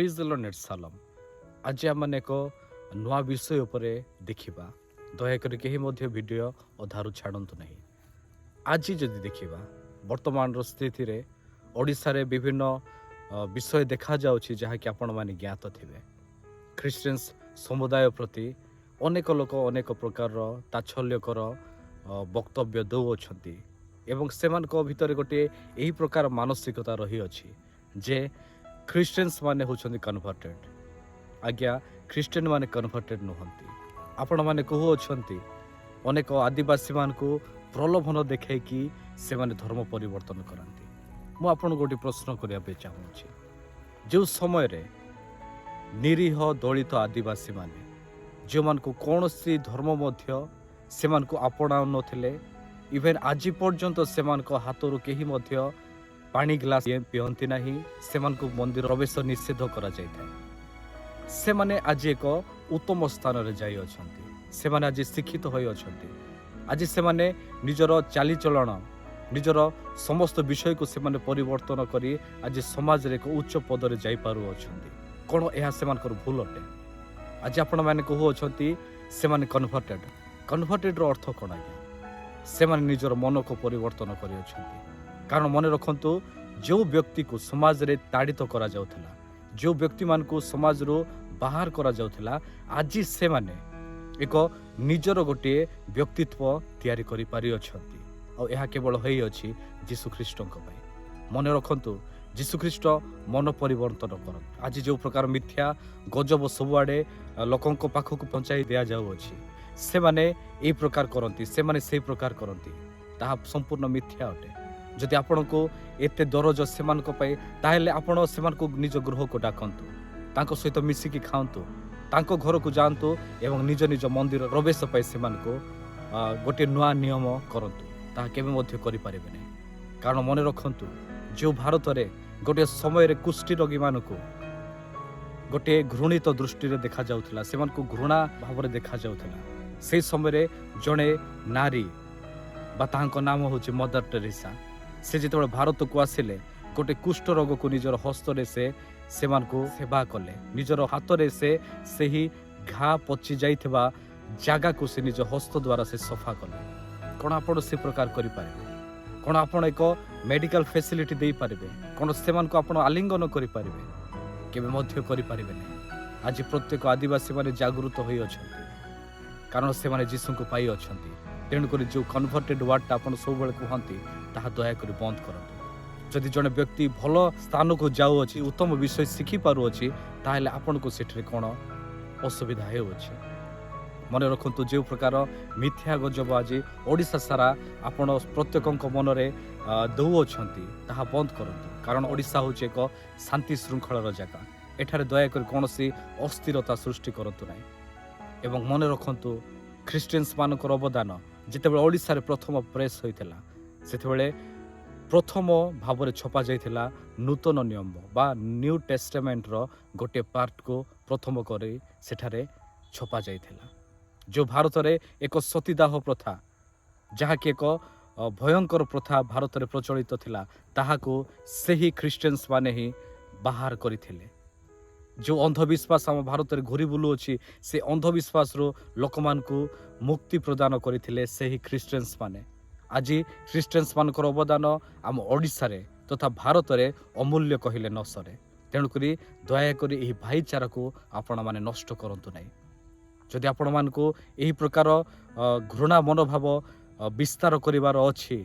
ପ୍ରେଜ୍ ଦ ଲର୍ଡ, ସାଲମ୍। ଆଜି ଆମେମାନେ ଏକ ନୂଆ ବିଷୟ ଉପରେ ଦେଖିବା। ଦୟାକରି କେହି ମଧ୍ୟ ଭିଡ଼ିଓ ଅଧାରୁ ଛାଡ଼ନ୍ତୁ ନାହିଁ। ଆଜି ଯଦି ଦେଖିବା, ବର୍ତ୍ତମାନର ସ୍ଥିତିରେ ଓଡ଼ିଶାରେ ବିଭିନ୍ନ ବିଷୟ ଦେଖାଯାଉଛି, ଯାହାକି ଆପଣମାନେ ଜ୍ଞାତ ଥିବେ। ଖ୍ରୀଷ୍ଟିଆନ୍ସ ସମୁଦାୟ ପ୍ରତି ଅନେକ ଲୋକ ଅନେକ ପ୍ରକାରର ତାଚ୍ଛଲ୍ୟକର ବକ୍ତବ୍ୟ ଦେଉଅଛନ୍ତି ଏବଂ ସେମାନଙ୍କ ଭିତରେ ଗୋଟିଏ ଏହି ପ୍ରକାର ମାନସିକତା ରହିଅଛି ଯେ ଖ୍ରୀଷ୍ଟିଆନ୍ସ ମାନେ ହେଉଛନ୍ତି କନଭର୍ଟେଡ଼। ଆଜ୍ଞା, ଖ୍ରୀଷ୍ଟିଆନ ମାନେ କନଭର୍ଟେଡ଼ ନୁହନ୍ତି। ଆପଣମାନେ କହୁଅଛନ୍ତି, ଅନେକ ଆଦିବାସୀମାନଙ୍କୁ ପ୍ରଲୋଭନ ଦେଖାଇକି ସେମାନେ ଧର୍ମ ପରିବର୍ତ୍ତନ କରନ୍ତି। ମୁଁ ଆପଣଙ୍କୁ ଗୋଟିଏ ପ୍ରଶ୍ନ କରିବା ପାଇଁ ଚାହୁଁଛି। ଯେଉଁ ସମୟରେ ନିରୀହ ଦଳିତ ଆଦିବାସୀମାନେ, ଯେଉଁମାନଙ୍କୁ କୌଣସି ଧର୍ମ ମଧ୍ୟ ସେମାନଙ୍କୁ ଆପଣାଉନଥିଲେ, ଇଭେନ୍ ଆଜି ପର୍ଯ୍ୟନ୍ତ ସେମାନଙ୍କ ହାତରୁ କେହି ମଧ୍ୟ ପାଣି ଗ୍ଲାସ ପିଅନ୍ତି ନାହିଁ, ସେମାନଙ୍କୁ ମନ୍ଦିର ପ୍ରବେଶ ନିଷେଧ କରାଯାଇଥାଏ, ସେମାନେ ଆଜି ଏକ ଉତ୍ତମ ସ୍ଥାନରେ ଯାଇଅଛନ୍ତି। ସେମାନେ ଆଜି ଶିକ୍ଷିତ ହୋଇଅଛନ୍ତି। ଆଜି ସେମାନେ ନିଜର ଚାଲିଚଳନ, ନିଜର ସମସ୍ତ ବିଷୟକୁ ସେମାନେ ପରିବର୍ତ୍ତନ କରି ଆଜି ସମାଜରେ ଏକ ଉଚ୍ଚ ପଦରେ ଯାଇପାରୁଅଛନ୍ତି। କ'ଣ ଏହା ସେମାନଙ୍କର ଭୁଲ ଅଟେ? ଆଜି ଆପଣମାନେ କହୁଅଛନ୍ତି ସେମାନେ କନଭର୍ଟେଡ଼। କନଭର୍ଟେଡ଼ର ଅର୍ଥ କ'ଣ ଆଜ୍ଞା? ସେମାନେ ନିଜର ମନକୁ ପରିବର୍ତ୍ତନ କରିଅଛନ୍ତି। କାରଣ ମନେ ରଖନ୍ତୁ, ଯେଉଁ ବ୍ୟକ୍ତିକୁ ସମାଜରେ ତାଡ଼ିତ କରାଯାଉଥିଲା, ଯେଉଁ ବ୍ୟକ୍ତିମାନଙ୍କୁ ସମାଜରୁ ବାହାର କରାଯାଉଥିଲା, ଆଜି ସେମାନେ ଏକ ନିଜର ଗୋଟିଏ ବ୍ୟକ୍ତିତ୍ୱ ତିଆରି କରିପାରିଅଛନ୍ତି। ଆଉ ଏହା କେବଳ ହୋଇଅଛି ଯୀଶୁଖ୍ରୀଷ୍ଟଙ୍କ ପାଇଁ। ମନେ ରଖନ୍ତୁ, ଯୀଶୁଖ୍ରୀଷ୍ଟ ମନ ପରିବର୍ତ୍ତନ କରନ୍ତି। ଆଜି ଯେଉଁ ପ୍ରକାର ମିଥ୍ୟା ଗଜବ ସବୁଆଡ଼େ ଲୋକଙ୍କ ପାଖକୁ ପହଞ୍ଚାଇ ଦିଆଯାଉଅଛି, ସେମାନେ ଏଇ ପ୍ରକାର କରନ୍ତି, ସେମାନେ ସେଇ ପ୍ରକାର କରନ୍ତି, ତାହା ସମ୍ପୂର୍ଣ୍ଣ ମିଥ୍ୟା ଅଟେ। ଯଦି ଆପଣଙ୍କୁ ଏତେ ଦରଜ ସେମାନଙ୍କ ପାଇଁ, ତାହେଲେ ଆପଣ ସେମାନଙ୍କୁ ନିଜ ଗୃହକୁ ଡାକନ୍ତୁ, ତାଙ୍କ ସହିତ ମିଶିକି ଖାଆନ୍ତୁ, ତାଙ୍କ ଘରକୁ ଯାଆନ୍ତୁ ଏବଂ ନିଜ ନିଜ ମନ୍ଦିର ପ୍ରବେଶ ପାଇଁ ସେମାନଙ୍କୁ ଗୋଟିଏ ନୂଆ ନିୟମ କରନ୍ତୁ। ତାହା କେବେ ମଧ୍ୟ କରିପାରିବେ ନାହିଁ। କାରଣ ମନେ ରଖନ୍ତୁ, ଯେଉଁ ଭାରତରେ ଗୋଟିଏ ସମୟରେ କୁଷ୍ଠି ରୋଗୀମାନଙ୍କୁ ଗୋଟିଏ ଘୃଣିତ ଦୃଷ୍ଟିରେ ଦେଖାଯାଉଥିଲା, ସେମାନଙ୍କୁ ଘୃଣା ଭାବରେ ଦେଖାଯାଉଥିଲା, ସେହି ସମୟରେ ଜଣେ ନାରୀ ବା ତାହାଙ୍କ ନାମ ହେଉଛି ମଦର ଟେରେସା, ସେ ଯେତେବେଳେ ଭାରତକୁ ଆସିଲେ, ଗୋଟେ କୁଷ୍ଠ ରୋଗକୁ ନିଜର ହସ୍ତରେ ସେ ସେମାନଙ୍କୁ ସେବା କଲେ। ନିଜର ହାତରେ ସେ ସେହି ଘା ପଚି ଯାଇଥିବା ଜାଗାକୁ ସେ ନିଜ ହସ୍ତ ଦ୍ୱାରା ସେ ସଫା କଲେ। କ'ଣ ଆପଣ ସେ ପ୍ରକାର କରିପାରିବେ? କ'ଣ ଆପଣ ଏକ ମେଡ଼ିକାଲ ଫେସିଲିଟି ଦେଇପାରିବେ? କ'ଣ ସେମାନଙ୍କୁ ଆପଣ ଆଲିଙ୍ଗନ କରିପାରିବେ? କେବେ ମଧ୍ୟ କରିପାରିବେ ନାହିଁ। ଆଜି ପ୍ରତ୍ୟେକ ଆଦିବାସୀମାନେ ଜାଗୃତ ହୋଇଅଛନ୍ତି, କାରଣ ସେମାନେ ଯୀଶୁଙ୍କୁ ପାଇଅଛନ୍ତି। ତେଣୁକରି ଯେଉଁ କନଭର୍ଟେଡ୍ ୱାର୍ଡ଼ଟା ଆପଣ ସବୁବେଳେ କୁହନ୍ତି, ତାହା ଦୟାକରି ବନ୍ଦ କରନ୍ତୁ। ଯଦି ଜଣେ ବ୍ୟକ୍ତି ଭଲ ସ୍ଥାନକୁ ଯାଉଅଛି, ଉତ୍ତମ ବିଷୟ ଶିଖିପାରୁଅଛି, ତାହେଲେ ଆପଣଙ୍କୁ ସେଠାରେ କ'ଣ ଅସୁବିଧା ହେଉଅଛି? ମନେ ରଖନ୍ତୁ, ଯେଉଁ ପ୍ରକାର ମିଥ୍ୟା ଗଜବ ଆଜି ଓଡ଼ିଶା ସାରା ଆପଣ ପ୍ରତ୍ୟେକଙ୍କ ମନରେ ଦେଉଅଛନ୍ତି, ତାହା ବନ୍ଦ କରନ୍ତୁ। କାରଣ ଓଡ଼ିଶା ହେଉଛି ଏକ ଶାନ୍ତି ଶୃଙ୍ଖଳାର ଜାଗା। ଏଠାରେ ଦୟାକରି କୌଣସି ଅସ୍ଥିରତା ସୃଷ୍ଟି କରନ୍ତୁ ନାହିଁ। ଏବଂ ମନେ ରଖନ୍ତୁ, ଖ୍ରୀଷ୍ଟିଆନ୍ସ ମାନଙ୍କର ଅବଦାନ, ଯେତେବେଳେ ଓଡ଼ିଶାରେ ପ୍ରଥମ ପ୍ରେସ୍ ହୋଇଥିଲା, ସେତେବେଳେ ପ୍ରଥମ ଭାବରେ ଛପା ଯାଇଥିଲା ନୂତନ ନିୟମ ବା ନ୍ୟୁ ଟେଷ୍ଟମେଣ୍ଟର ଗୋଟିଏ ପାର୍ଟକୁ ପ୍ରଥମ କରି ସେଠାରେ ଛପା ଯାଇଥିଲା। ଯେଉଁ ଭାରତରେ ଏକ ସତୀଦାହ ପ୍ରଥା, ଯାହାକି ଏକ ଭୟଙ୍କର ପ୍ରଥା ଭାରତରେ ପ୍ରଚଳିତ ଥିଲା, ତାହାକୁ ସେହି ଖ୍ରୀଷ୍ଟିଆନ୍ସ ମାନେ ହିଁ ବାହାର କରିଥିଲେ। ଯେଉଁ ଅନ୍ଧବିଶ୍ୱାସ ଆମ ଭାରତରେ ଘୁରି ବୁଲୁଅଛି, ସେ ଅନ୍ଧବିଶ୍ୱାସରୁ ଲୋକମାନଙ୍କୁ ମୁକ୍ତି ପ୍ରଦାନ କରିଥିଲେ ସେହି ଖ୍ରୀଷ୍ଟିଆନ୍ସ ମାନେ। ଆଜି ଖ୍ରୀଷ୍ଟିଆନ୍ସ ମାନଙ୍କର ଅବଦାନ ଆମ ଓଡ଼ିଶାରେ ତଥା ଭାରତରେ ଅମୂଲ୍ୟ କହିଲେ ନ ସରେ। ତେଣୁକରି ଦୟାକରି ଏହି ଭାଇଚାରାକୁ ଆପଣମାନେ ନଷ୍ଟ କରନ୍ତୁ ନାହିଁ। ଯଦି ଆପଣମାନଙ୍କୁ ଏହି ପ୍ରକାର ଘୃଣା ମନୋଭାବ ବିସ୍ତାର କରିବାର ଅଛି,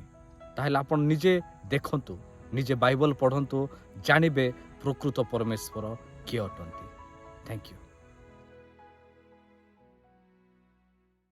ତାହେଲେ ଆପଣ ନିଜେ ଦେଖନ୍ତୁ, ନିଜେ ବାଇବଲ ପଢ଼ନ୍ତୁ, ଜାଣିବେ ପ୍ରକୃତ ପରମେଶ୍ୱର କିଏ ଅଟନ୍ତି। Thank you.